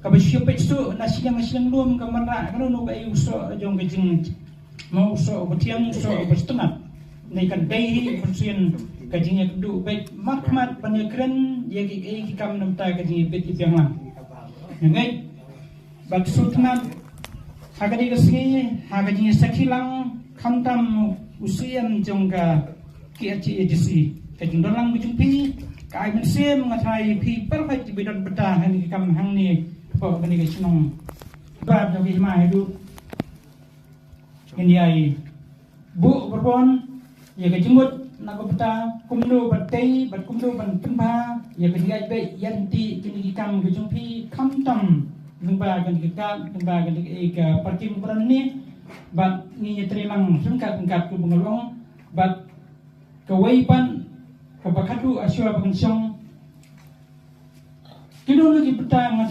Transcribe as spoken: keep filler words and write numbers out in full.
Kaba shu peit suk na shiliang shiliang lum ka mrad kano kano ka ei u soh jong ka jing, mo u soh uba thiang, u soh uba sngewtynnat. Ngi kan dei hi u pynshai ka jingïakynduh beit markhmat ban ïakren ïa ki ei ki kam namar ka jingïabit ïabiang lang. Ngi ngeit ba sngewtynnat ha ka dei ka sngi ha ka jingïasakhi lang khamtam u siem jong ka KHADC. Ka jingdon lang ka jong phi ka ai mynsiem, nga tharai phi perfect ba don bynta hangne ki kam hangne hapoh kane ka shnong. Ba jong ki hima haduh ngin ïai buh bor ban ïa ka jingmut na ka bynta kumno ban tei bad kumno ban pynbha ïa ka jingïaid beit ïa kine ki kam ka jong phi khamtam lyngba kane ka kad, lyngba kane ka parking bor ne. Bad ngin ïatrei lang ryngkat ryngkat kumba nga la ong. Bad kawei pat kaba khadduh, shuwa ba ngan shong, kino kino ki bynta nga